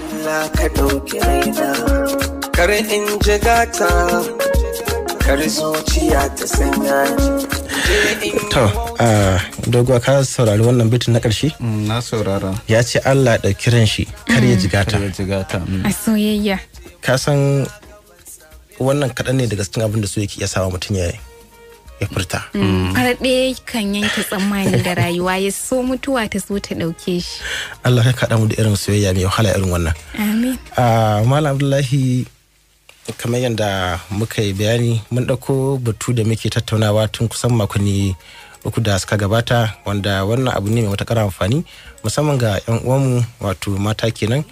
Allah ka ɗauki raina, kar in jigata, kar zuciya ta sanya. To, doguwa, ka saurari wannan bitin na ƙarshe? Na saurara. Ya ce Allah ya ɗauki ran shi kar ya jigata. Kar ya jigata. A soyayya. Ka san wannan kaɗan ne daga cikin abin da so yake iya sawa mutum ya furta. Farar ɗaya kan yanke tsammani da rayuwa, ya so mutuwa ta so ta ɗauke shi. Allah ka kaɗa mu da irin soyayya mai wahala irin wannan. Amin. Malam Abdullahi, kamar yadda muka yi bayani, mun ɗauko batu da muke tattaunawa tun kusan makonni 3 da suka gabata, wanda wannan abu ne mai matuƙar amfani musamman ga 'yan uwanmu, wato mata kenan,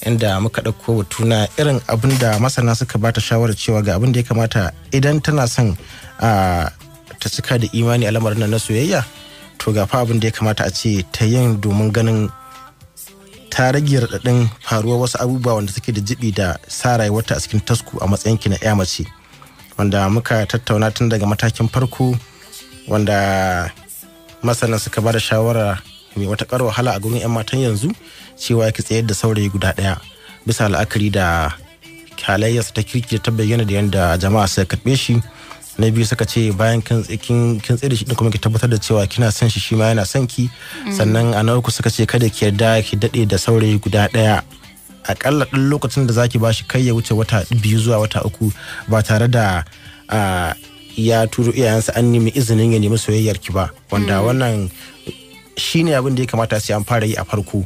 inda muka ɗauko batu na irin abin da masana suka bata shawarar cewa ga abin da ya kamata idan tana son ta cika da imani a lamarin nan na soyayya, to ga fa abin da ya kamata a ce ta yin domin ganin ta rage raɗaɗin faruwar wasu abubuwa wanda suke da jibi da sa rayuwarta a cikin tasku a matsayin ki na ya mace, wanda muka tattauna tun daga matakin farko wanda masana suka ba da shawara mai matuƙar wahala a gurin 'yan matan yanzu, cewa ki tsayar da saurayi guda ɗaya bisa la'akari da halayyarsa ta kirki da ta bayyana da yadda jama'a suka karɓe shi. Na biyu suka ce bayan kin tsaye da shi kuma ki tabbatar da cewa kina son shi, shi ma yana son ki. Sannan a na uku suka ce kada ki yarda ki daɗe da saurayi guda ɗaya, akalla ɗan lokacin da zaki bashi kai ya wuce wata 2 zuwa wata 3 ba tare da ya turo iyayensa an nemi izinin ya nemi soyayyar ki ba, wanda wannan shine abin da ya kamata sai an fara yi a farko.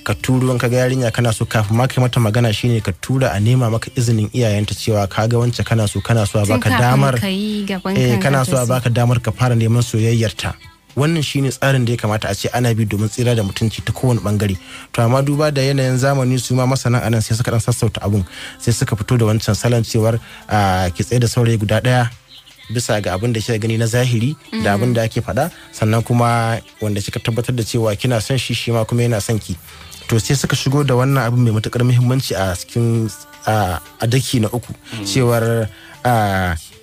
Ka turo in ka ga yarinya kana so, kafin ma kai mata magana shine ka tura a nema maka izinin iyayenta cewa ka ga wance kana so, kana so a baka damar, kana so a baka damar ka fara neman soyayyarta. Wannan shine tsarin da ya kamata a ce ana bi domin tsira da mutunci ta kowane bangare. To amma duba da yanayin zamani, su ma masana anan sai suka dan sassauta abun, sai suka fito da wancan salon cewar ki tsaye da saurayi guda ɗaya bisa ga abin da kika gani na zahiri da abin da ake faɗa, sannan kuma wanda kika tabbatar da cewa kina son shi, shi ma kuma yana son ki. To sai suka shigo da wannan abin mai matukar muhimmanci a cikin a daki na uku, cewar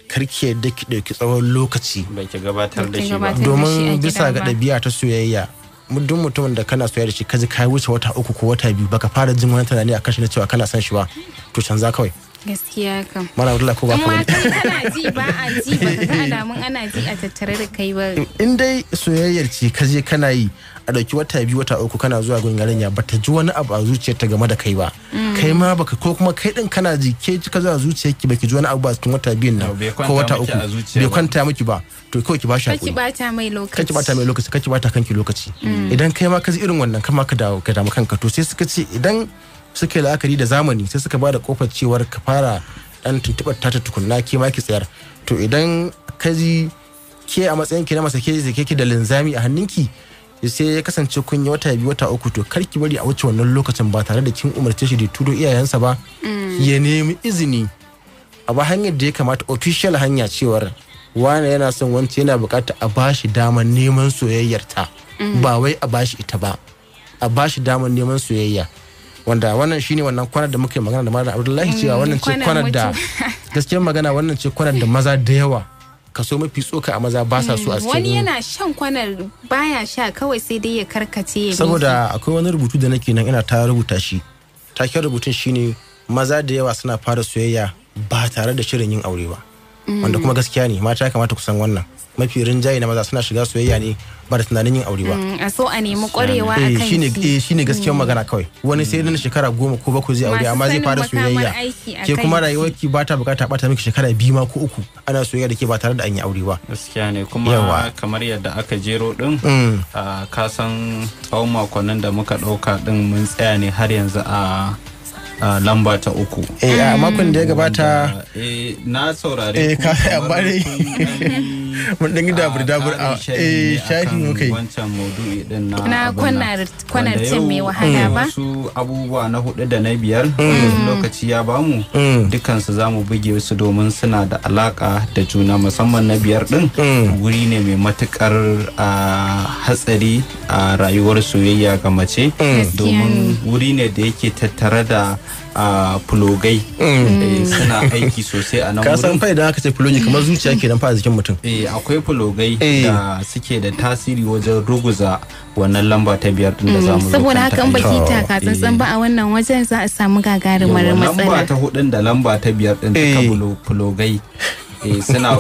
karki da ki ɗauki tsawon lokaci bai ki gabatar da shi ba, domin bisa ga ɗabi'a ta soyayya, duk mutumin da kana soyayya da shi kaji ka wuce wata 3 ko wata 2 baka fara jin wani tunani a kashi na cewa kana son shi ba, to canza kawai. Gaskiya kam. Mara Abdullahi, ko ba ka wani? Kana ji ba a ji, ba ka ga alamun ana ji a tattare da kai ba. In dai soyayyar ce ka je kana yi a ɗauki wata 2 wata 3 kana zuwa gurin yarinya ba ta ji wani abu a zuciyarta game da kai ba. Kai ma baka, ko kuma kai din kana ji ke kika zuwa zuciyarki baki ji wani abu a cikin wata 2 nan ko wata 3 bai kwanta miki ba, to kawai ki bashi hakuri. Kaki bata mai lokaci. Kaki bata mai lokaci, kaki bata kanki lokaci. Idan kai ma ka ji irin wannan, kama ka dawo ka damu kanka. To sai suka ce idan suka yi la'akari da zamani, sai suka bada kofar cewar ka fara dan tuntubar ta tukunna ke ma ki tsayar. To idan ka ji ke a matsayin ki na masa ke ki da linzami a hannunki, sai ya kasance kun yi wata 2 wata 3, to kar ki bari a wuce wannan lokacin ba tare da kin umarce shi da turo iyayensa ba, ya nemi izini a ba hanyar da ya kamata, official hanya, cewar wane yana son wance, yana bukata a bashi damar neman soyayyarta, ba wai a bashi ita ba, a bashi damar neman soyayya. Wanda wannan shine wannan kwanar da muka yi magana da Malam Abdullahi cewa wannan ce kwanar da gaskiyar magana, wannan ce kwanar da maza da yawa, kaso mafi tsoka a maza ba sa so a cikin. Wani yana shan kwanar baya sha kawai sai dai ya karkace ya. Saboda akwai wani rubutu da nake nan ina ta rubuta shi, taken rubutun shine maza da yawa suna fara soyayya ba tare da shirin yin aure ba, wanda kuma gaskiya ne, mata ya kamata ku san wannan. Mafi rinjaye na maza suna shiga soyayya ne ba da tunanin yin aure ba. A so a nemi kwarewa a kan shi. Shine gaskiyar magana kawai. Wani sai nan shekara 10 ko 7 zai aure, amma zai fara soyayya. Ke kuma rayuwarki ba ta bukata bata miki shekara 2 ma ko 3 ana soyayya da ke ba tare da an yi aure ba. Gaskiya ne, kuma kamar yadda aka jero din, ka san tsawon makonnin da muka dauka din mun tsaya ne har yanzu a lamba ta 3. A makon da ya gabata na saurare ku amma dai mun dan dabur a shafi muka yi wancan maudu'i din na kwanar ce mai wahala ba, wasu abubuwa na 4 da na 5 lokaci ya bamu dukansu za mu buge su domin suna da alaka da juna, musamman na 5 din wuri ne mai matukar hatsari a rayuwar soyayya ga mace, domin wuri ne da yake tattare da fulogai suna aiki sosai a nan Ka san wurin. fa idan aka ce fulogi kamar zuciya kenan fa a jikin mutum. Akwai fulogai Eh. da suke da tasiri wajen ruguza wannan lamba ta biyar din da zamu zo Saboda kanta haka in a baki yau. taka tsantsan ba a wannan wajen, za a samu gagarumar Yawwa, lamba matsala. ta hudun da lamba ta biyar din duka Eh. fulogai suna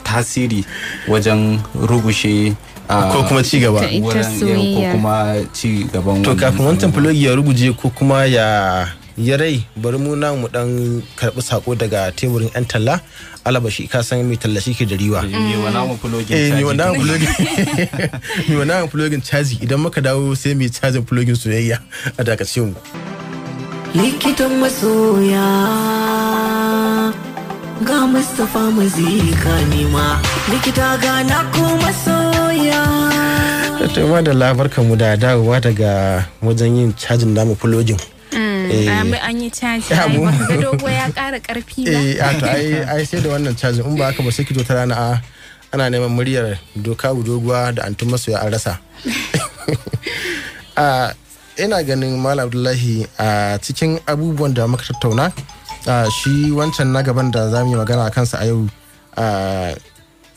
tasiri wajen rugushe Ko kuma ci gaba. Ta ita wurin, ko soyayya. kuma ci gaban To wannan kafin wancan abubuwan. fulogi ya ruguje ko kuma ya ya rai, bari mu nan mu dan karbi sako daga teburin yan talla, alabashi ka san mai talla shi ke da riwa. Me wa namu fulogin Eh, caji. mi wannan fulogin, mi wannan fulogin caji. Idan muka dawo sai mu cajin fulogin soyayya. A dakace mu. Likitan masoya, ga Mustapha Mazika, nema likita ga na ko masoya. To madalla, barkanmu da dawowa daga wajen yin cajin namu fulogin. An yi caji, Ya, ai baka ga dogo ya ƙara ƙarfi ba? Eh, a to ai sai da wannan cajin. In ba haka ba sai ki zo ta rana ana neman muryar doka doguwa da antun masoya an rasa. A ina ganin, Malam Abdullahi, a cikin abubuwan da muka tattauna, shi wancan na gaban da za mu yi magana a kansa a yau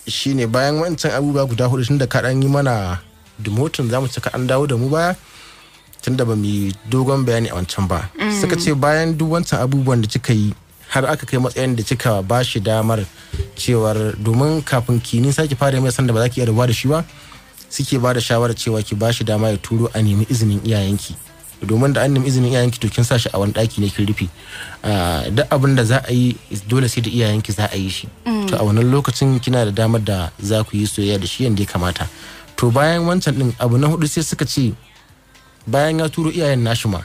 shine bayan wancan abubuwa guda hudu, tun da kaɗan yi mana dumotin, za mu ci kaɗan dawo da mu baya tunda ba mu yi dogon bayani a wancan ba. Suka ce bayan duk wancan abubuwan da kika yi har aka kai matsayin da kika ba shi damar cewar, domin kafin ki nisa ki fara mai sanda ba za ki iya rabuwa da shi ba, suke ba da shawarar cewa ki ba shi dama ya turo a nemi izinin iyayenki, domin da an nemi izinin iyayenki to kin sa shi a wani daki ne kin rufe. Duk abin da za a yi dole sai da iyayenki za a yi shi. To a wannan lokacin kina da damar da za ku yi soyayya da shi yadda ya kamata. To bayan wancan din, abu na hudu sai suka ce bayan ya turo iyayen nashi ma,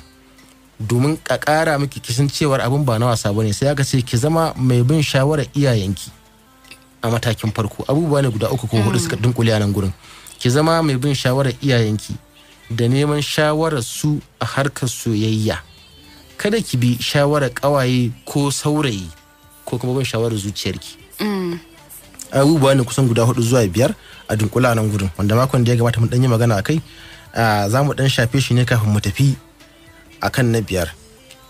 domin ka ƙara miki kisan cewar abin ba na wasa bane, sai aka ce ki zama mai bin shawarar iyayenki a matakin farko. Abubuwa ne guda uku ko hudu suka dunkule a nan gurin. Ki zama mai bin shawarar iyayenki da neman shawarar su a harkar soyayya. Kada ki bi shawarar ƙawaye ko saurayi ko kuma bin shawarar zuciyarki. Abubuwa ne kusan guda hudu zuwa biyar a dunkula a nan gurin, wanda makon da ya gabata mun dan yi magana a kai. Za mu dan shafe shi ne kafin mu tafi akan na biyar.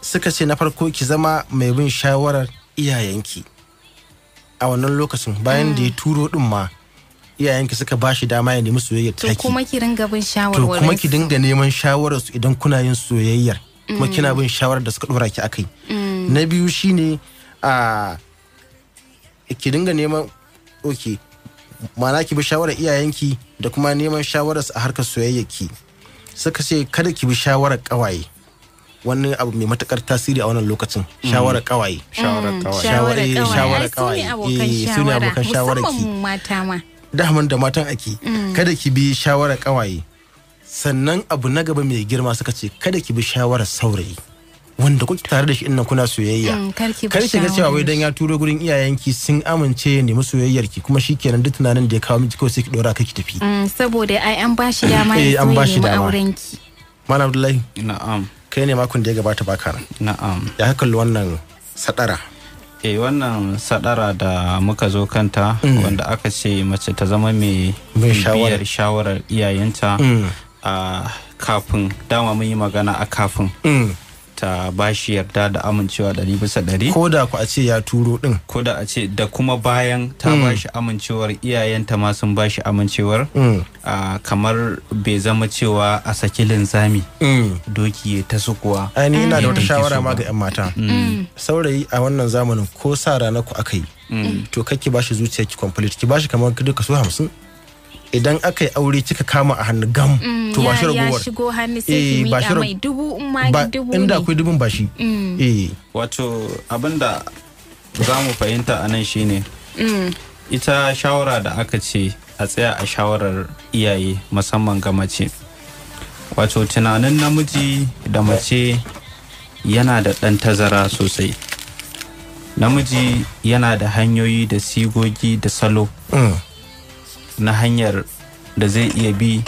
Suka ce na farko, ki zama mai bin shawarar iyayenki a wannan lokacin, bayan da ya turo din ma iyayenki suka ba shi dama ya nemi soyayyar To taki. kuma ki ringa bin To shawarwarin kuma ki dinga neman shawarar su idan kuna yin soyayyar, kuma kina bin shawarar da suka dora ki akai. Na biyu shine a ki dinga neman, okay, ma'ana ki bi shawarar iyayenki da kuma neman shawarar su a harkar soyayyarki. Suka ce kada ki bi shawarar kawaye. Wani abu mai matukar tasiri a wannan lokacin, shawarar kawaye. Shawarar kawai. Shawarar Shawarar kawaye. kawaye. Ai, su ne abokan Eh, su ne shawara, abokan shawarar ki. musamman mata ma. Daman da matan ake. Kada ki bi shawarar kawaye. Sannan abu na gaba mai girma, suka ce kada ki bi shawarar saurayi wanda kuke tare da shi innan kuna soyayya. Kar ki bi Kar ki ga cewa wai shawarar dan ya turo gurin iyayenki sun amince ya nemi soyayyar ki, kuma shikenan duk tunanin da ya kawo miki kawai sai ki dora kai ki tafi. Saboda ai an ba shi dama Eh, ya an zo ba ya shi nemi dama. aurenki. Malam Abdullahi, Na'am. kai ne makon da ya gabata baka nan. Na'am. Ya ka kalli wannan sadara? Eh, wannan sadara da muka zo kanta, wanda aka ce mace ta zama mai Mai shawara. bibiyar shawarar iyayenta a kafin, dama mun yi magana a kafin ta ba shi yarda da amincewa 100%. Ko da ku a ce ya turo din. Ko da a ce da kuma bayan ta ba shi amincewar, iyayenta ma sun ba shi amincewar, kamar bai zama cewa a saki linzami doki ya ta sukuwa. Ai ni ina da wata Yadda yake shawara so ma ba. ga 'yan mata. Saurayi a wannan zamanin, ko sa rana ku aka yi, to kar ki bashi zuciyarki complete, ki bashi kamar duk kaso 50. Idan aka yi aure kika kama a hannu gam, to ba shi Ya ragowar. shigo hannu sai Eh, ki ba shi miƙa mai dubu in ma ba dubu inda ne. akwai dubun ba shi, eh. Wato abinda za mu fahimta a nan shine ita shawara da aka ce a tsaya a shawarar iyaye, musamman ga mace, wato tunanin namiji da mace yana da ɗan tazara sosai. Namiji yana da hanyoyi da sigogi da salo na hanyar da zai iya bi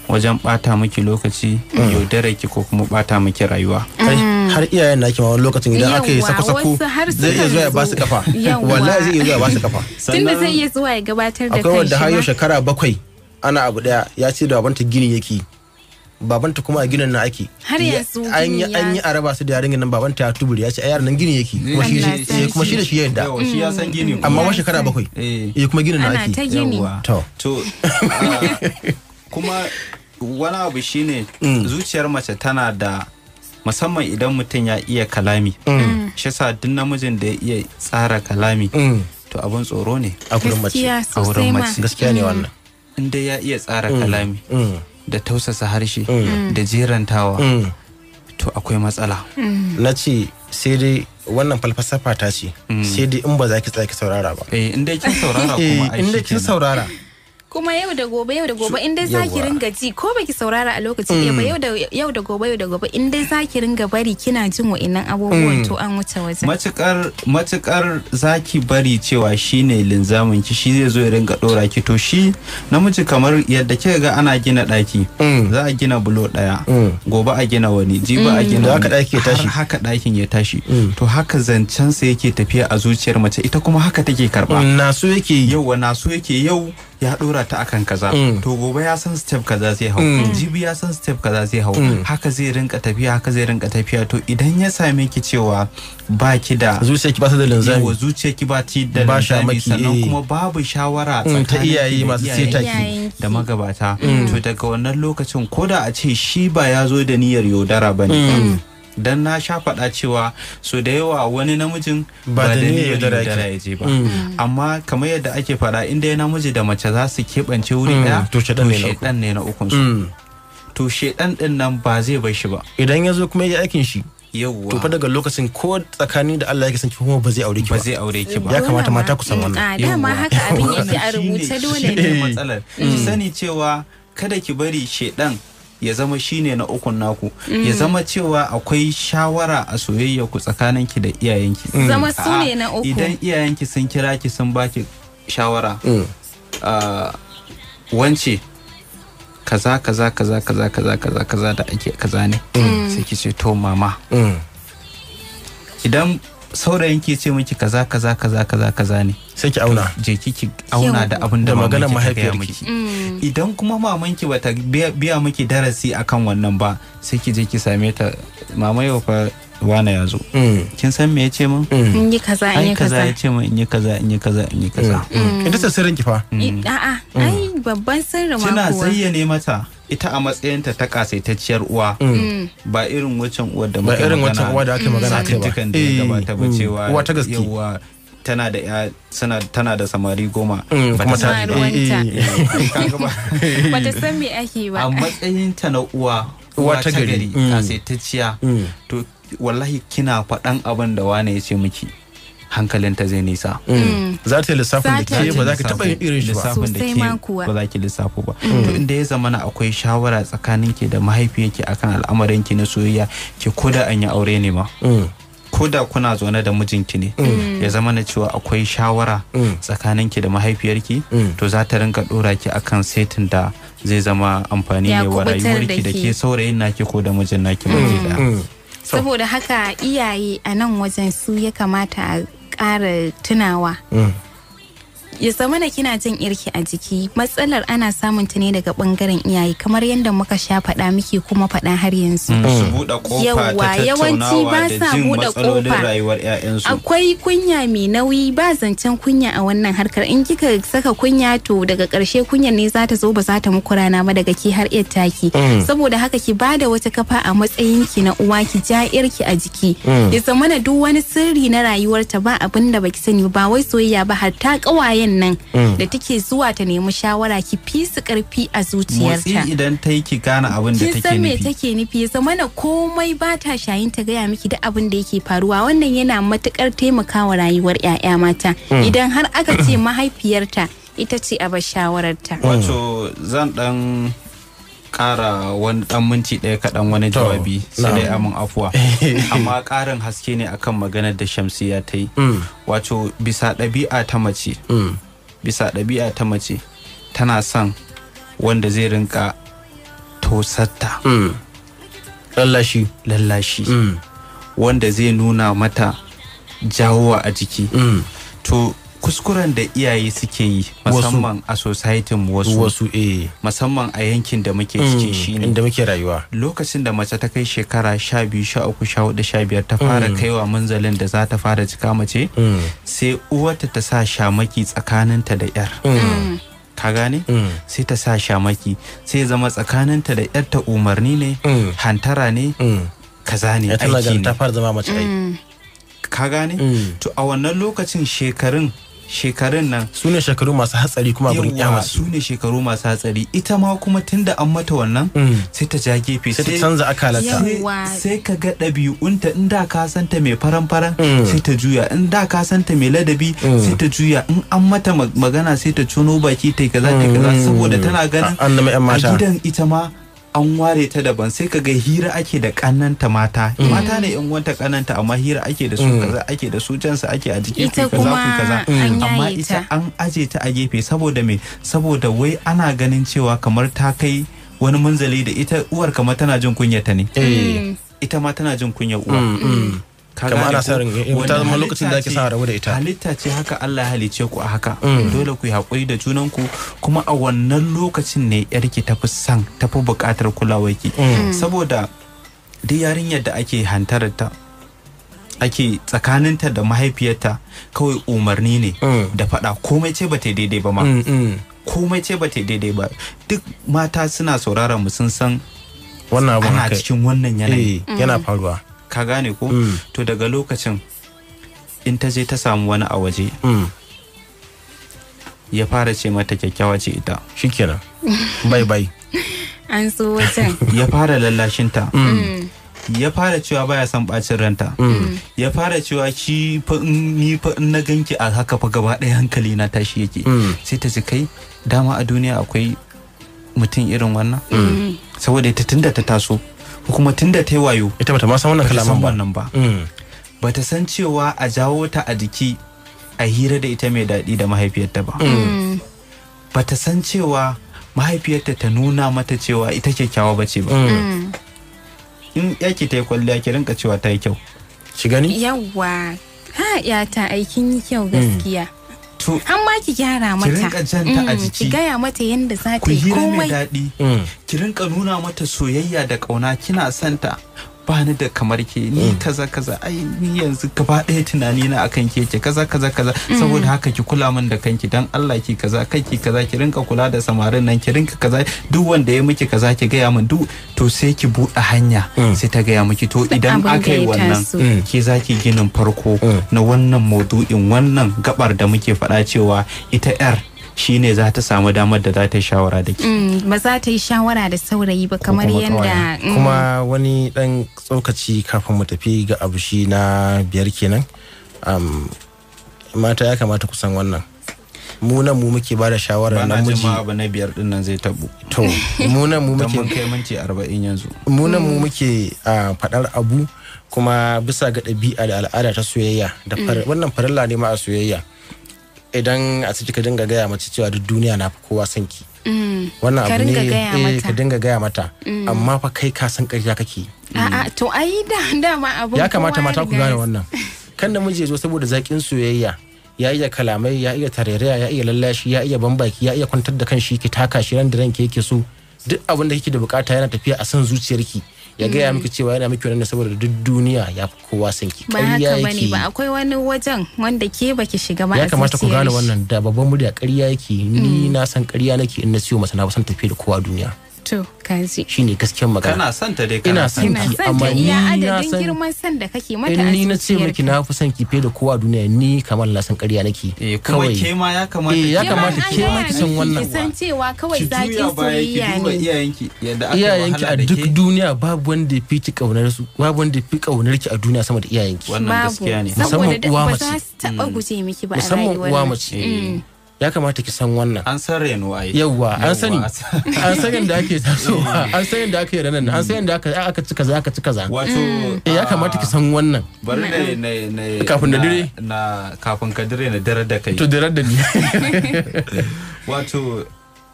wajen ɓata miki lokaci, yaudare ki ko kuma ɓata miki rayuwa. Kai, har iyayen naki ma wani lokacin idan aka yi Yawwa, sako-sako wasu har zai iya sukan zuwa ya zo. ba su kafa. Yawwa. Wallahi zai iya zuwa ya ba su kafa. Tunda zai iya zuwa ya gabatar da Akwai wanda har kanshi yau ma. shekara 7 ana abu daya, ya ce da babanta gini yake. Babanta kuma a ginin nan ake. Har yanzu an yi gini an yi a raba su da yarinyar nan, babanta ya tubure, ya ce ai yaron nan gini yake, kuma shi Allah kuma shi da shi ya yadda. Yawa, shi ya san gini kuma. Amma wa shekara 7. Eh. Eh, kuma ginin nan Ana ake. ta gini. Yawwa. To. To, kuma wani abu shine zuciyar mace tana da, musamman idan mutum ya iya kalami, shi yasa duk namijin da ya iya tsara kalami to abin tsoro ne A gurin mace. Gaskiya a wurin sosai ma. mace. Gaskiya ne wannan. In dai ya iya tsara kalami da tausasa harshe da jerantawa, to akwai matsala. Na ce sai dai wannan falsafa ta ce sai dai in ba za ki tsaya ki saurara ba. Eh, in dai kin saurara kuma ai Eh, in dai kin shikenan. saurara. Kuma yau da gobe, yau da gobe, in dai zaki Yawwa. ringa ji, ko baki saurara a lokaci ɗaya ba, yau da gobe, yau da gobe, in dai zaki ringa bari kina jin wa'innan abubuwan, to an wuce wajen. Matukar zaki bari cewa shi ne linzamin ki, shi zai zo ya rinka dora ki, to shi namiji kamar yadda kika ga ana gina daki, za a gina bulo daya, gobe a gina wani, jibi a gina Da haka wani, ɗaki ya tashi. har haka dakin ya tashi. To haka zancen sa yake tafiya a zuciyar mace, ita kuma haka take karba. Na so yake yi. Yau na so yake, yau ya dora ta akan kaza, to gobe ya san step kaza zai hau, jibi ya san step kaza zai hau, haka zai rinka tafiya, haka zai rinka tafiya. To idan ya same ki cewa ba ki da Zuciyarki ba ta da linzami. Yawa, zuciyarki ba ti da Ba linzami, shamaki, sannan eh. kuma babu shawara Ta tsakanin iyaye ki da masu iyayenki seta ki. Iyayenki. Da magabata, to daga wannan lokacin, ko da a ce shi ba ya zo da niyyar yaudara ba ne, dan na sha faɗa cewa so da yawa wani namijin ba da niyyar yaudara yaudara yake. ya je ba, amma kamar yadda ake faɗa, inda ya namiji da mace za su keɓance wuri ɗaya, To shaiɗan ne na uku. shaiɗan ne na ukun su. To shaiɗan ɗin nan ba zai bar shi ba. Idan ya zo kuma ya yi aikin shi, Yawwa. to fa daga lokacin ko tsakani da Allah yake son ki, kuma ba zai aure ki Ba ba. zai aure ki ba. Ya kamata mata ku san wannan. A dama Yawwa. haka abin yake a Wannan rubuce, dole shine ne. matsalar. Ki sani cewa kada ki bari shedan ya zama shine na ukun naku, ya zama cewa akwai shawara a soyayya ku tsakaninki da iyayenki. Zama su ne na A'a, uku. idan iyayenki sun kira ki sun baki shawara, wance kaza kaza kaza kaza kaza kaza kaza da ake kaza ne, sai ki ce to mama. Idan saurayin ki ce miki kaza kaza kaza kaza kaza ne, Sai ki auna. Je ki ki auna da abin da Da maganar mamanki ta gaya mahaifiyarki. miki. Idan kuma mamanki bata biya miki darasi akan wannan ba, sai ki je ki same ta, mama, yau fa wane ya zo, kin san me ya ce min? In yi kaza, in Ai yi kaza kaza. ya ce min in yi kaza, in yi kaza, in yi kaza. Ita ce sirrin ki fa. A'a, ai babban sirri ma Kina kuwa. zayyane mata ita a matsayinta ta kasaitacciyar uwa, ba irin waccan uwar da Ba muka irin waccan uwa da aka yi magana akai ba. satuttukan da ya Eh, gabata ba, cewa uwa ta gaske. yawwa, tana da ya suna tana da samari 10, ba Kuma ta ta sani Ba ruwanta. Kaga ba. Bata san me ake ba. A matsayinta na uwa Uwa ta gari. Kasaitacciya, to wallahi kina faɗan abin da wane ya ce miki, hankalinta zai nisa. Za ta yi lissafin da Za ta ke ba za ka taɓa yin irin shi ba. Lissafin da Sosai ke ma kuwa. ba za ki lissafo ba. To inda ya zamana akwai shawara tsakanin ke da mahaifiyarki akan al'amarin ki na soyayya, ke koda an yi aure ne ma, koda kuna zaune da mijinki ne, ya zama na cewa akwai shawara tsakanin ki da mahaifiyarki, to za ta rinka dora ki akan setin da zai zama amfani Ya ne wa kubutar da rayuwarki da ke. ke saurayin naki ko da mijin naki baki daya. Saboda haka iyaye a nan wajen su ya kamata a ƙara tunawa. Ya zama da kina jin irki a jiki, matsalar ana samun ta ne daga bangaren iyaye, kamar yadda muka sha faɗa muke kuma faɗa har yanzu. Su buɗe ƙofa Yawwa, ta yawanci tattaunawa ba da sa jin buɗe matsalolin ƙofa. rayuwar 'ya'yansu. Akwai kunya mai nauyi, ba zancen kunya a wannan harkar. In kika saka kunya, to daga ƙarshe kunyar ne za ta zo ba za ta muku rana ba, daga ki har yar taki. Saboda haka ki bada wata kafa a matsayin ki na uwa, ki ja yarki a jiki, ya zamana duk wani sirri na rayuwarta ba abin da baki sani ba, wai soyayya ba, har ta ƙawayen nan da take zuwa ta nemi shawara, ki fi su ƙarfi a Motsi zuciyarta. idan ta yi, ki gane abin da Kin take san me nufi. take nufi, ya zamana komai ba ta shayin ta gaya miki duk abin da yake faruwa. Wannan yana matukar taimakawa rayuwar 'ya'ya mata idan har aka ce mahaifiyarta ita ce a bar shawararta. Wato zan dan kara wani dan minti ɗaya kaɗan wani To, jawabi, sai dai na'am. amin afuwa, amma ƙarin haske ne akan maganar da Shamsiya ta yi. Wato bisa ɗabi'a ta mace, bisa ɗabi'a ta mace, tana son wanda zai rinka tosarta, Lallashi. Lallashi, wanda zai nuna mata jawowa a jiki. To Kuskuren da iyaye suke yi musamman a society mu, wasu musamman a yankin da muke ciki shine inda muke rayuwa, lokacin da mace ta kai shekara 12, 13, 14, 15 ta fara kaiwa munzalin da za ta fara cika mace, sai uwarta ta sa shamaki tsakaninta da yar. Ka gane? Sai ta sa shamaki, sai zama tsakaninta da yarta umarni ne, hantara ne, kaza ne, aiki ne. Ta fara zama mace ai. Ka gane? To a wannan lokacin shekarun nan su ne shekaru masu hatsari kuma gurin yawa, su ne shekaru masu hatsari. Ita ma kuma tunda an mata wannan, sai ta ja gefe, sai ta canza akalarta, sai ka ga ɗabi'unta. In da ka santa mai faran-faran, sai ta juya. In da ka santa mai ladabi, sai ta juya. In an mata magana, sai ta cuno baki, ta kaza ta kaza, saboda tana ganin a gidan ita ma an ware ta daban. Sai ka ga hira ake da kannanta mata, mata ne yan uwanta kannanta, amma hira ake da su, kaza ake da su, jansa ake a jiki, ita kaza ku kaza, amma ita an aje ta a gefe. Saboda me? Saboda wai ana ganin cewa kamar ta kai wani munzali da ita uwar kamar tana jin kunyata ne, ita ma tana jin kunyar uwa. Kamar ana sa ran ta zama lokacin da ake sa rabu da ita. Halitta ce, haka Allah ya halice ku a haka. Dole ku yi haƙuri da junanku. Kuma a wannan lokacin ne yarki tafi son, tafi buƙatar kulawarki, saboda duk yarinyar da ake hantararta, ake tsakaninta da mahaifiyarta kawai umarni ne da faɗa, komai ce ba ta daidai ba ma, komai ce ba ta daidai ba. Duk mata suna sauraron mu sun san wannan abu, ana cikin wannan yanayi yana faruwa. Ka gane ko? To daga lokacin in ta je ta samu wani a waje, ya fara ce mata kyakkyawa ce ita, shikenan, bye bye. An so wajen. Ya fara lallashinta, ya fara cewa baya son bacin ranta, ya fara cewa shi fa ni fa in na ganki a haka fa gaba ɗaya hankali na tashi yake, sai ta ji kai dama a duniya akwai mutum irin wannan. Saboda ita tunda ta taso, kuma tunda ta yi wayo, ita bata ma san wannan kalaman ba. Wannan ba bata san cewa a jawo ta a jiki a hira da ita mai daɗi da mahaifiyarta ba, bata san cewa mahaifiyarta ta nuna mata cewa ita kyakkyawa bace ba. In yaki ta yi kwalliya, ki rinka cewa ta yi kyau. Ki gani? Yawwa, ha yata aikin yi kyau gaskiya. To an ma ki gyara mata, ki rinka janta a jiki, ki gaya mata yadda za ta ku yi hira mai komai. daɗi, ki rinka nuna mata soyayya da ƙauna, kina santa, ba ni da kamar ke, ni kaza kaza, ai ni yanzu gaba ɗaya tunani na akan ke ke kaza kaza kaza, saboda haka ki kula min da kanki dan Allah, ki kaza kanki kaza, ki rinka kula da samarin nan, ki rinka kaza, duk wanda ya miki kaza ki gaya min duk. To sai ki buɗe hanya, sai ta gaya miki. To idan abin da aka yi ya wannan, taso. ke za ki ginin farko na wannan maudu'in, wannan gabar da muke faɗa cewa ita yar shine za ta samu damar da za ta yi shawara da ke. Ba za ta yi shawara da saurayi ba kamar kuma yadda Kuma wani dan tsokaci kafin mu tafi ga abu shi na biyar kenan. Mata ya kamata ku san wannan, mu nan mu muke ba da shawarar Ba na jin namiji ma abu na biyar din nan zai tabu. To mu nan mu Don muke mun kai minti 40 yanzu. Mu nan mu muke faɗar abu kuma bisa ga ɗabi'a da al'ada ta soyayya da wannan farilla ne ma a soyayya. Idan a ciki ka dinga gaya mace cewa duk duniya na fi kowa son ki, wannan Ka abu ne ringa gaya mata. ka dinga gaya mata, amma fa kai ka san ƙarya kake. A'a, to ai da dama abun Ya kamata kowa mata ku riga gane ya wannan. Kan namiji ya zo saboda zaƙin soyayya, ya iya kalamai, ya iya tarairaya, ya iya lallashi, ya iya bambaki, ya iya kwantar da kanshi, ki taka shi ran da ranki yake so, duk abin da kike da bukata yana tafiya a son zuciyarki, ya gaya miki cewa yana miki wannan ne saboda duk duniya ya fi kowa son ki, Ba haka ƙarya bane yake. ba, akwai wani wajen wanda ke baki shiga ba Ya a kamata ku zuciyar gane shi. wannan da babban murya. Ƙarya yake. Ni na san ƙarya nake in na siyo masa na fi son tafiya da kowa duniya. To kaji. Shine gaskiyar magana. Kana son ta dai, Ina kana son son Ina ki, son amma ta iya ni na adadin san girman son da kake mata in a ni na ce miki zuciyarka. na fi son ki fiye da kowa a duniya, ni kamar na san ƙarya nake. Eh, kuma Kawai ke ma ya kamata Eh, ya ki kamata Ke ke ma ma an ki san gaya wannan. miki, ki san cewa kawai Ki zaƙin juya baya ki soyayya duba ne. iyayenki yadda aka yi Iyayenki wahala a da duk ke. duniya babu wanda ya fi ki kaunar su, babu wanda ya fi kaunar ki a duniya sama da iyayenki. Wannan Babu. gaskiya ne. Saboda Musamman duk uwa ba mace. za su taɓa guje miki ba a Musamman rayuwar uwa nan. mace, ya kamata ki san wannan. An san reno ai. Yawwa, an sani, Yawwa, an san yadda ake tasowa, an san yadda ake ranan, an san yadda aka ci kaza, aka ci kaza. Wato Eh, ya kamata ki san wannan. Bari na Kafin na dire? Na kafin ka dire na dare da kai. To dirar da ni. Wato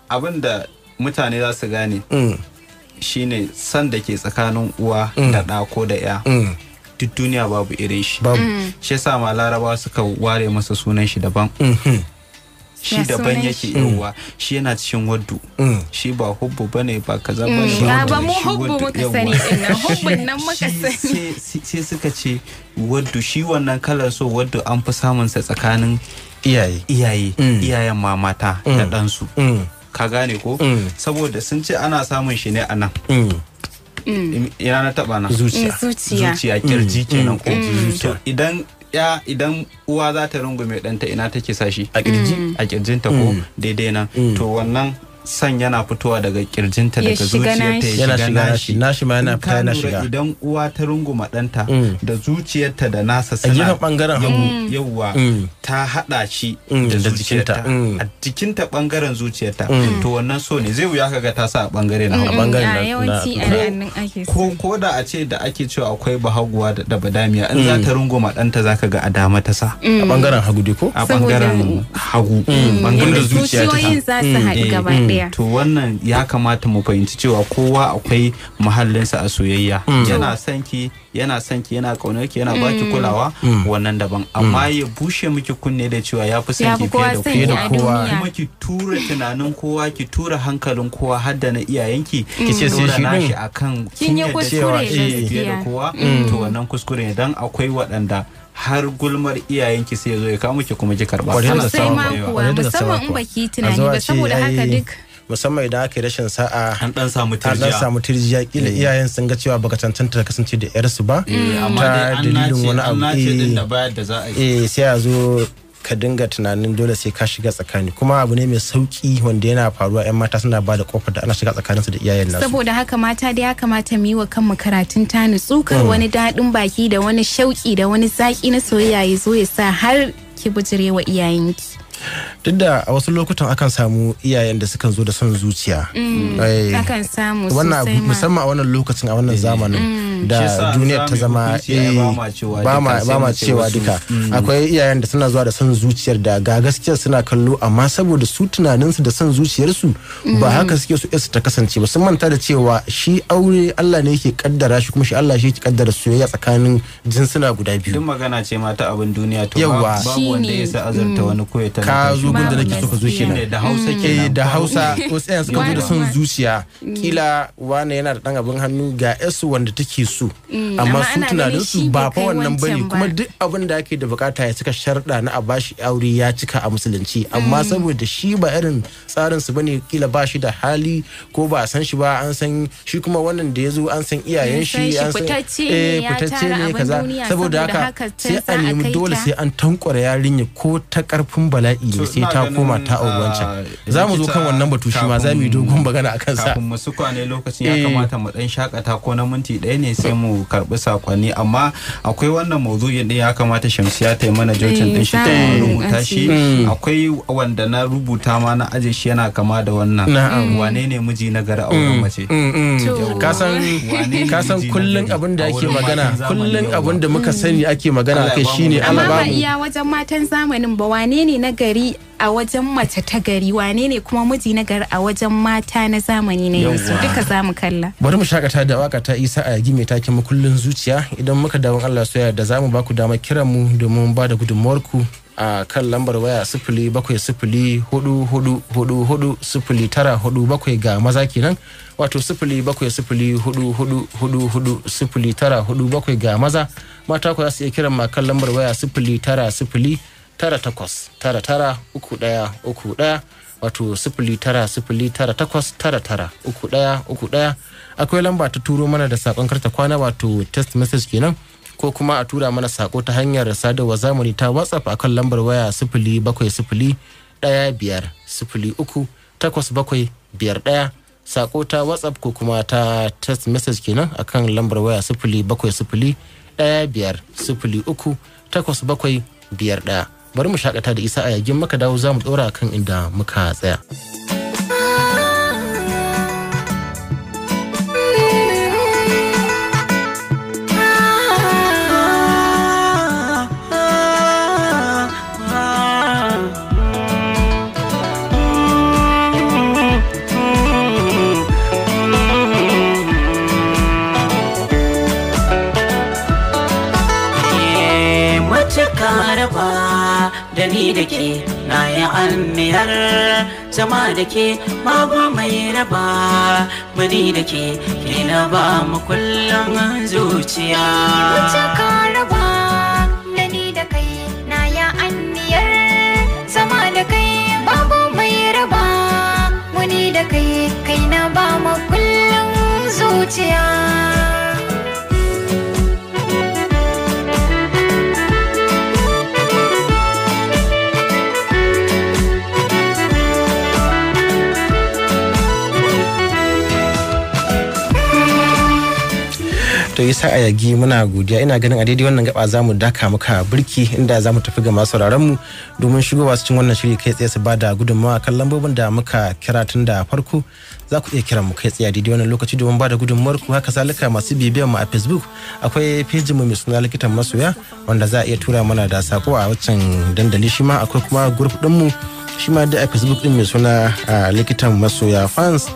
abin da mutane za su gane shine san da ke tsakanin uwa da ɗa ko da ya. Duk duniya babu irin shi. Babu. Shi yasa ma Larabawa suka ware masa sunan shi daban. Shi Ya daban sunan yake shi? yawwa, shi yana cikin waddu. Shi ba hubbu bane, ba kaza bane. Mm, Waddu ba ne, mu shi hubbu waddu, muka yawwa. sani din nan, hubbun nan muka Shi sani. sai suka ce waddu, shi wannan kalar so waddu an fi samun sa tsakanin iyaye, iyaye, iyayen ma mata da ɗansu. Ka gane ko? Saboda sun ce ana samun shi ne a nan. Ina na taɓa nan? Zuciya. Zuciya. Zuciya, kirji kenan ko? Kirji, To idan ya idan uwa za ta rungume ɗanta, ina take sa shi? A kirji. A kirjinta ko? Daidai nan. To wannan san yana fitowa daga kirjinta, Ya daga shiga zuciyarta, nashi. ya Yana shiga shiga nashi. nashi, nashi ma yana In ka fita yana lura, shiga. idan uwa ta runguma ɗanta, da zuciyarta da nasa A suna gefen bangaren hagu. Yawwa, ta haɗa shi da Da jikinta. zuciyarta, a jikinta bangaren zuciyarta. To wannan so ne zai wuya kaga ta sa a bangare na hagu. A bangaren A yawanci a nan ake Ko ko da a ce da ake cewa akwai bahaguwa da badamiya, in za ta runguma ɗanta zaka ga a dama ta sa. A bangaren hagu dai ko? A bangaren hagu, bangaren Inda zuciya ta Zuciyoyin za su haɗu gaba ɗaya. To wannan ya kamata mu fahimci cewa kowa akwai muhallinsa a soyayya. Yana son ki, yana son ki, yana kaunar ki, yana baki kulawa, wannan daban. Amma ya bushe miki kunne da cewa ya fi son Ya ki fi kowa fiye da son ki kowa, a kowa. duniya. Kuma ki tura tunanin kowa, ki tura hankalin kowa, har da na iyayenki, Ki ce sai dora shi nashi din. akan Kin yi yarda kuskure cewa shi fiye da gaskiya. kowa. To wannan kuskure ne, dan akwai waɗanda har gulmar iyayenki sai ya zo ya kawo miki kuma ki karba. Kwarai da Ana gaske Sosai samun ma da yawa. kuwa, Kwarai da gaske musamman ma in kuwa. baki yi A tunani zo a ba, ce, saboda haka ai, duk musamman idan aka yi rashin sa'a, An dan samu an dan tirjiya. samu tirjiya, kila iyayen sun ga cewa baka cancanta ka kasance da yarsu ba Amma ta dai an dalilin nace, wani an abu, nace din da bayar da za a yi. Eh, sai a zo ka dinga tunanin dole sai ka shiga tsakani, kuma abu ne mai sauki wanda yana faruwa, yan mata suna ba da kofar da ana shiga tsakaninsu da iyayen nasu. Saboda haka mata da ya kamata mu yi wa kanmu karatun ta nutsu, kar wani daɗin baki da wani shauƙi da wani zaƙi na soyayya ya zo ya sa har ki bijire wa iyayenki. Duk da a wasu lokutan akan samu iyayen da sukan zo da son zuciya. Akan samu Wannan abu sosai ma. musamman a wannan lokacin, a wannan zamanin Shi da yasa duniyar za ta mu yi zama hukunci, ai, ba ma cewa ba duka, ma sai ba ma mu ce cewa wasu. duka. Akwai iyayen da suna zuwa da son zuciyar da ga gaskiyar suna kallo, amma saboda su tunaninsu da son zuciyarsu ba haka suke so su ta kasance ba, sun manta da cewa shi aure Allah ne yake kaddara shi, kuma shi Allah shi yake kaddara soyayya tsakanin jinsuna guda Duk biyu. magana ce ma ta abin duniya, to Yawwa. babu wanda ya sa azurta wani ko ya Ka talauta shi. zo gun da nake so ka zo Shine kenan. da Hausa Eh, kenan. da Hausa wasu iyayen suka zo da son Gwara. zuciya, kila wane yana da dan abin hannu, ga yasu wanda take so, amma amma su ana ganin tunanin su shi ba bai fa kai wannan bane. wancan ba. Kuma duk abin da ake da bukata ya cika sharɗa na a bashi aure ya cika a musulunci, amma saboda shi ba irin tsarin su bane, kila ba shi da hali ko ba a san shi ba, an san shi kuma wannan da ya zo an san iyayen An san shi, shi, an san fitacce ne, ya fitacce tara ne abin kaza. duniya, Saboda saboda haka haka sai can a za a nemi kai dole ta. sai an tankwara yarinya ko ta karfin bala'i ne To, sai ina ta koma ganin, ta auri wancan. Za mu zo kan wannan batu shi ma, za mu yi dogon magana a kansa. Kafin mu su kwane lokacin ya Eh. kamata mu dan shakata ko na minti ɗaya ne, sai mu karbi sakonni. Amma akwai wannan maudu'in din, ya kamata Shamsiya ta yi mana jocin din shi, ta Eh, za mu rubuta shi. Akwai wanda na rubuta ma na aje shi, yana kama da wannan. Na'am. Wane ne miji na gari a wurin mace? To. Ka san Wane ne ka san miji na kullun gari abin da a ake wurin magana, matan zamani kullun yauwa. abin da muka sani ake magana Allah ya akai bamu shine mafita. Allah Amma ba ba mu iya wajen matan zamanin ba, wane ne na gari a wajen mace ta gari, wane ne kuma miji na gari a wajen mata na zamani na yanzu, Yawwa. duka za mu kalla. Bari mu shakata da waka ta Isa a yagi mai taken makullin zuciya. Idan muka dawo, Allah soya da zamu baku damar kiran mu domin ba da gudunmuwar ku a kan lambar waya 070444400947 ga maza kenan, wato 070444400947 ga maza. Mata ku za su iya kiran ma kan lambar waya 09098993131, wato 09098993131. Akwai lamba ta turo mana da sakon karta kwana, wato text message kenan, ko kuma a tura mana sako ta hanyar sadarwa zamani ta WhatsApp akan lambar waya 07015038751. Sako ta WhatsApp ko kuma ta text message kenan akan lambar waya 07015038751. Bari mu shakata da Isa a yagin, maka dawo za mu dora kan inda muka tsaya. Ka raba da ni da ke, na yi anniyar zama da ke, babu mai raba mani da ke, ke na ba mu kullum zuciya. Wuce ka raba da ni da kai, na ya anniyar zama da kai, babu mai raba muni da kai, kai na ba mu kullum zuciya. To Isa Ayagi, muna godiya. Ina ganin a daidai wannan gaba za mu daka muka birki, inda za mu tafi ga masu sauraron mu domin shigowa cikin wannan shiri kai tsaye su bada gudunmawa kan lambobin da muka kira tun da farko. Za ku iya kiran mu kai tsaye a daidai wannan lokaci domin bada gudunmawar ku. Haka zalika masu bibiyan mu a Facebook, akwai pejin mu mai suna Likitan Masoya, wanda za a iya tura mana da sako a wancan dandali. Shi ma akwai kuma group din mu, shi ma da a Facebook din mai suna Likitan Masoya Fans.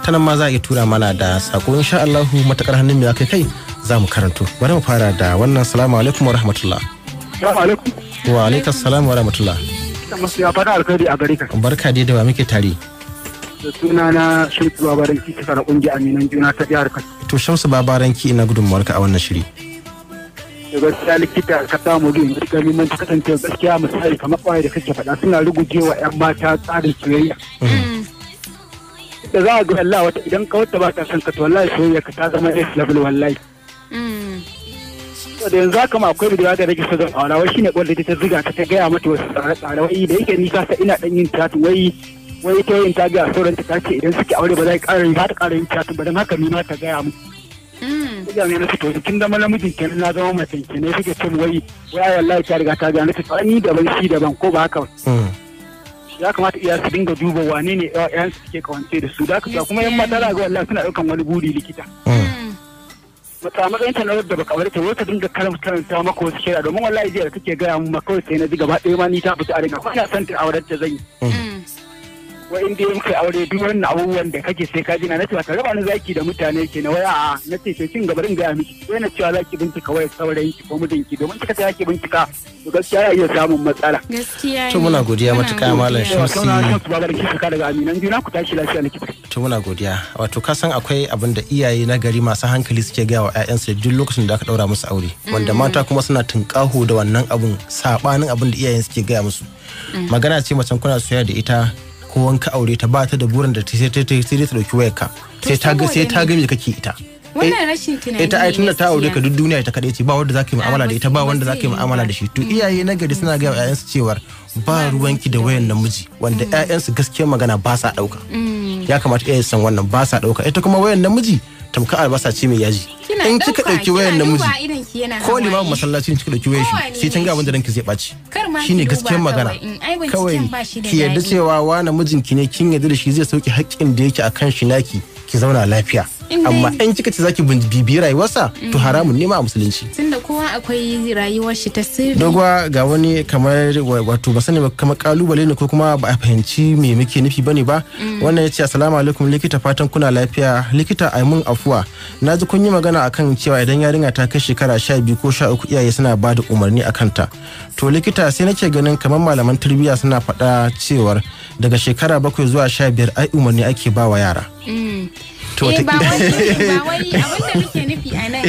Ta nan ma za a iya tura mana da sako. Insha Allahu matakar hannun mu ya kai kai za mu karanto. Bari mu fara da wannan. Salamu alaikum wa rahmatullah. Salamu alaikum. Wa alaikum salam wa rahmatullah. Masu ya fada alkhairi a gare ka. Barka dai, da wa muke tare? Da suna na Shamsu Babaran Kiki na kungiyar Aminan Juna ta jihar Kano. To Shamsu Babaranki, ina gudunmawarka a wannan shiri? Da gaskiya likita, ka samu gudun matuƙar muhimmanci, kasance gaskiya misali kamar ƙwaye da kake faɗa suna ruguje wa 'yan mata tsarin soyayya. Da za a ga Allah wata idan ka wata ba ta son ka, to wallahi soyayya ka ta zama next level wallahi. Da yanzu haka ma akwai budurwa da rage so zan aura, wai shine wanda ta zuga ta ta gaya mata wasu tsare-tsare, wai da yake nisa ta ina dan yin chat, wai ta yin ta gaya sauran ta ce idan suke aure ba za ƙara yin, za ta ƙara yin chat ba, don haka ni ma ta gaya mu. Gaya mai nasu, to kin zama namijin kenan, na zama mace kenan. Suke ce wai ai wallahi ta riga ta gaya nasu, to ni daban shi daban, ko ba haka ba? Ya kamata iya su dinga duba wane ne ƴaƴan su suke kawance da su, da haka kuma yan mata za ga wallahi suna ɗaukan wani buri likita. Mata matsayin ta na wadda baka aure ta, wai ta dinga karanta maka wasu shari'a, domin wallahi jiya da take gaya mun ma kawai sai na ji gaba ɗaya ma ni ta fita a riga, kuma ina son ta auren ta zan yi. Wai in dai muka aure duk wannan abubuwan da kake sai ka ji na nace ka raba ni zaki da mutane ke na wai a'a. Na ce to kin gaba in gaya miki, sai na cewa zaki bincika wayar saurayin ki ko mijinki, domin kika ta zaki bincika to gaskiya ya iya samun matsala. Gaskiya. To muna godiya matuƙa, Malam Shamsi. Shamsi Babaran Kiki daga Aminan Juna, ku tashi lafiya likita. To muna godiya. Wato ka san akwai abin da iyaye na gari masu hankali suke gaya wa 'ya'yansu duk lokacin da aka daura musu aure, wanda mata kuma suna tunƙaho da wannan abun, sabanin abin da iyayen suke gaya musu. Magana ce macen kuna soyayya da ita ko wanka aure ta, ba ta da burin da ta sai ta sai dai ta dauki wayarka, sai ta ga me kake ita. Wannan rashin tunani. Ita ai tunda ta aure ka duk duniya ita kadai ce, ba wanda zaka yi mu'amala da ita, ba wanda zaka yi mu'amala da shi. To iyaye na gari suna ga ƴaƴansu cewar ba ruwanki da wayan namiji, wanda ƴaƴansu gaskiyar magana ba sa dauka. Ya kamata iyaye su san wannan, ba sa dauka. Ita kuma wayan namiji tamkar albasa ce mai yaji. In kika dauki wayan namiji, ko limamin masallacin kika dauki wayan shi, sai kin ga abin da ranki zai ɓaci. Shine gaskiyar magana. Kawai ki yarda cewa wa namijinki ne, kin yarda da shi, zai sauke haƙƙin da yake akan shi naki, ki zauna lafiya. Amma in kika ce zaki bibiyi rayuwarsa, to haramun ne ma a musulunci. Tunda kowa akwai rayuwar shi ta sirri. Dogwa, ga wani kamar wato ba sani ba kamar kalubale ne ko kuma ba a fahimci me muke nufi bane ba. Wannan yace, "Assalamu alaikum likita, fatan kuna lafiya. Likita, ai mun afuwa, na ji kun yi magana akan cewa idan yarinya ta kai shekara 12 ko 13 iyaye suna ba da umarni akan ta. To likita, sai nake ganin kamar malaman tarbiyya suna faɗa cewar daga shekara 7 zuwa 15 ai umarni ake ba wa yara." To ba wai abin da muke nufi a nan,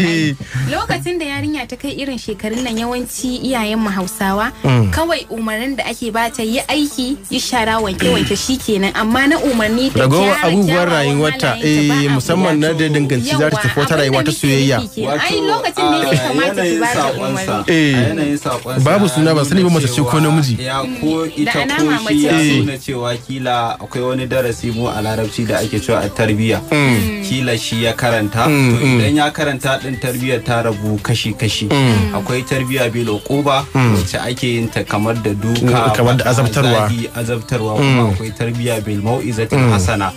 lokacin da yarinya ta kai irin shekarun nan, yawanci iyayen mu Hausawa kawai umarnin da ake bata, yi aiki, yi shara, wanke wanke, shikenan. Amma na umarni ta ragowar abubuwan rayuwarta, eh, musamman na da danganci za ta tafi wata rayuwa ta soyayya. Ai lokacin da yake kamata ki bata umarni. Eh, babu suna, ban sani ba mace ce ko namiji. Ya ko ita ko shi, ya nuna cewa kila akwai wani darasi mu a larabci da ake cewa a tarbiyya, kila shi ya karanta. To idan ya karanta din, tarbiyyar ta rabu kashi-kashi. Akwai tarbiyya bil uquba, wacce ake yin ta kamar da duka, kamar da azabtarwa. Azabtarwa. Kuma akwai tarbiyya bil mau'izatil hasana,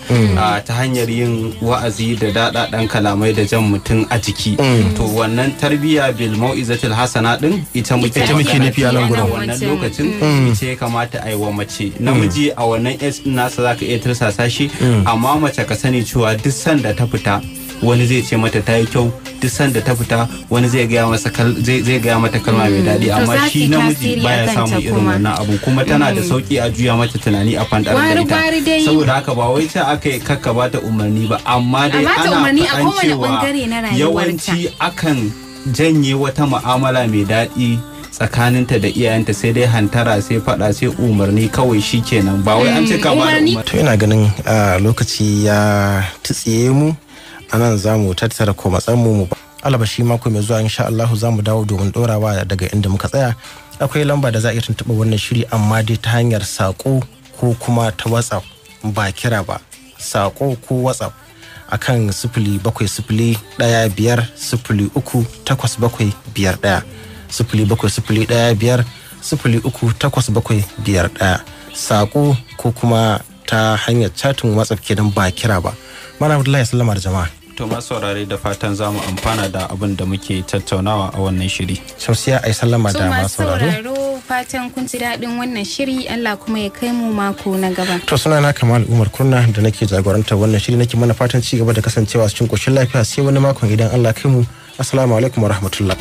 ta hanyar yin wa'azi da daɗaɗan kalamai da jan mutum a jiki. To wannan tarbiyya bil mau'izatil hasana din ita muke ita muke nufi a nan gurin. Wannan lokacin ita ya kamata a yi wa mace. Namiji a wannan age din nasa zaka iya tursasa shi, amma mace ka sani cewa duk sanda ta fita wani zai ce mata ta yi kyau, duk sanda ta fita wani zai gaya masa zai gaya mata kalma mai daɗi, To amma za su shi yi namiji tasiri baya a kanta samun irin kuma. wannan abu, kuma tana da sauki a juya mata tunani a fandar da ita. Gwari-gwari dai. Saboda haka ba wai ta aka yi kakka ba ta umarni ba, amma dai A bata ana umarni a faɗan kowane cewa ɓangare na rayuwarta. yawanci akan janye wata mu'amala mai daɗi tsakaninta da iyayenta, sai dai hantara, sai faɗa, sai umarni kawai, shikenan. Ba wai an ce ka ba da Umarni umarni. To ina ganin lokaci ya tsiye mu a nan, za mu tattara ko matsanmu mu alabashi mako mai zuwa insha Allah za mu dawo domin dorawa daga inda muka tsaya. Akwai lamba da za a iya tuntuɓa wannan shiri, amma dai ta hanyar saƙo ko kuma ta WhatsApp, ba kira ba, saƙo ko WhatsApp akan 07015038751, 07015038751, saƙo ko kuma ta hanyar chatin WhatsApp kenan, ba kira ba. Mana Abdullahi, sallama da jama'a. To masu saurare, da fatan za mu amfana da abin da muke tattaunawa a wannan shiri. Shamsiya, ai sallama To da masu masu sauraro. sauraro, fatan kun ji daɗin wannan shiri, Allah kuma ya kai mu mako na gaba. To suna na Kamal Umar Kurna da nake jagorantar wannan shiri, nake mana fatan ci gaba da kasancewa cikin koshin lafiya, sai wani makon idan Allah kai mu. Assalamu alaikum wa rahmatullah.